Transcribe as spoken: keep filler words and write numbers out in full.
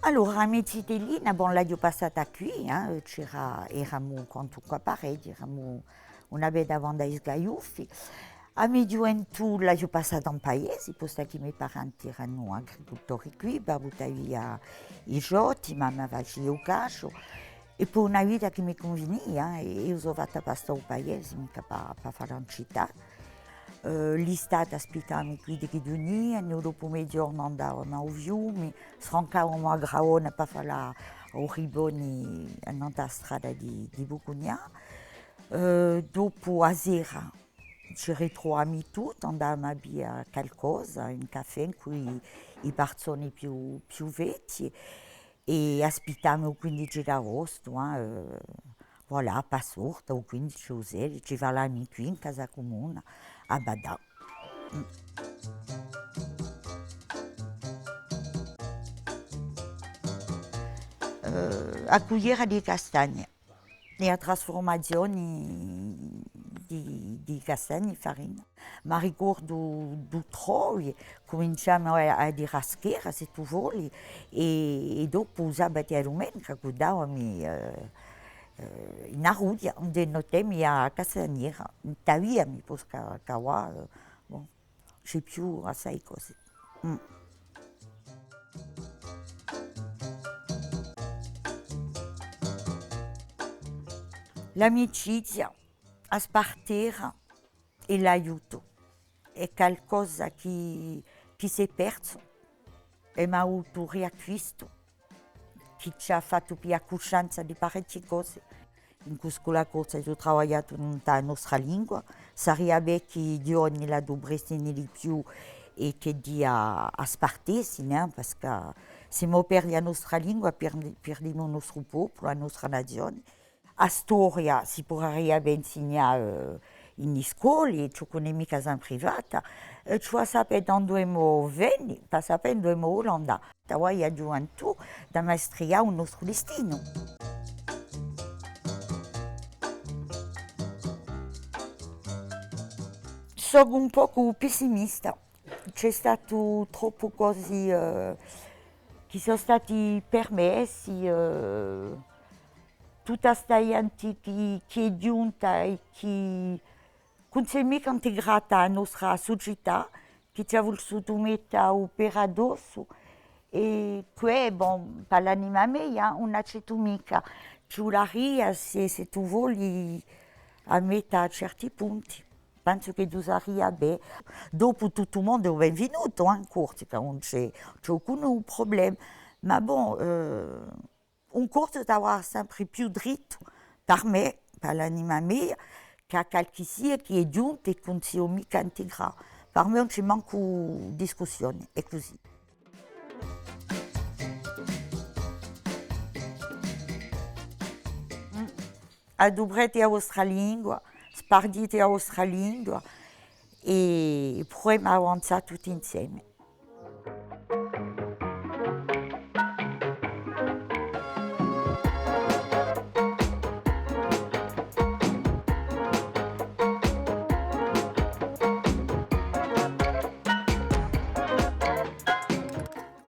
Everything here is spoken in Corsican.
Allora, a me zitellina, bon, l'aghju passata quì, eh, c'era, eramu quantunque parechji, eramu una bedda banda di sgaiuffi. A me ghjuventù l'aghju passata in paesi, postu chì i me parenti eranu agricultori quì, babbu t'avia i ciotti, mamma facia u casgiu, è po una vita chì mi cunvinia, eh, è eiu sò fatta pà stà à u paesi, micca pà, pà falla in cità. Eh, l'istati aspittavamu quiddi chì viniani, u dopu meziornu andavamu à u fiumi, srancavamu a Gravona pà falla à u riboni annant'à a strada di, di Bucugnà. Eh, dopu a sera ci ritruvavamu tutti, andavamu à bia calcosa, in caffè, incù i, i parsoni più, più vechji, è aspittavamu u quindici d'aostu, eh, eh, voilà, pà sorta, u quindici, u sedici, ci falavamu quì in casa cumuna, à baddà. Mm. Eh, a cugliera di castagne. È a trasfurmazioni di, di castagni in farina. M'arricordu d'u trovi, cuminciavamu à, à dì a schera, s'è tù voli, è, è dopu u sabatu è a dumenica cuddavamu, eh, eh, in a rughja, induve no teniamu a castagnera, t'aviamu, po sca-, scavà, eh, bon. Ci hè più assai cose. Mm. L'amicizia, a spartera è l'aiutu hè calcosa chì, chì s'hè persu. È ma avutu riacquistu, chì ci hà fattu piglià cuscenza di parechje cose. Incù Scola Corsa aghju travagliatu nant'à a nostra lingua, saria bè chì i ghjovani l'adupressini di più è chì di a, a spartessini, eh, perchè s'è emu persu a nostra lingua, perdi-, perdimu u nostru populu, a nostra nazioni. A storia si pudaria bè insignà, eh, in i scoli, ciò chì ùn hè micca sempre fattu, eh, ci vole à sapè da induve emu veni, pà sapè induve emu voli andà. T'avà a ghjuventù da maistrià u nostru destinu. Sò un pocu pessimista. Ci hè statu troppu cosi, eh, chì sò stati permessi, eh, tutta sta ghjenti chì, chì hè ghjunta è chì ùn s'hè micca integrata à a nostra sucità, chì ci hà vulsutu metta u pedi addossu, è què, bon, pà l'anima meia, ùn l'accettu micca. Ci vularia, s'è, s'è tù voli, à metta certi punti. Pensu chì tù saria bè. Dopu tuttu u mondu hè u benvinutu, eh, in Corsica, ùn ci hè, ci hè alcunu prublema. Ma bon, eh, un Corsu t'avarà sempri più drittu, per mè, per l'anima meia, chè à calchissia chì hè ghjuntu è chì ùn si hè micca integratu. Per mè ùn ci hè mancu discussione, hè cusì. Mm. Adupreti a vostra lingua, sparditi a vostra lingua è pruvemu à avanzà tutti inseme.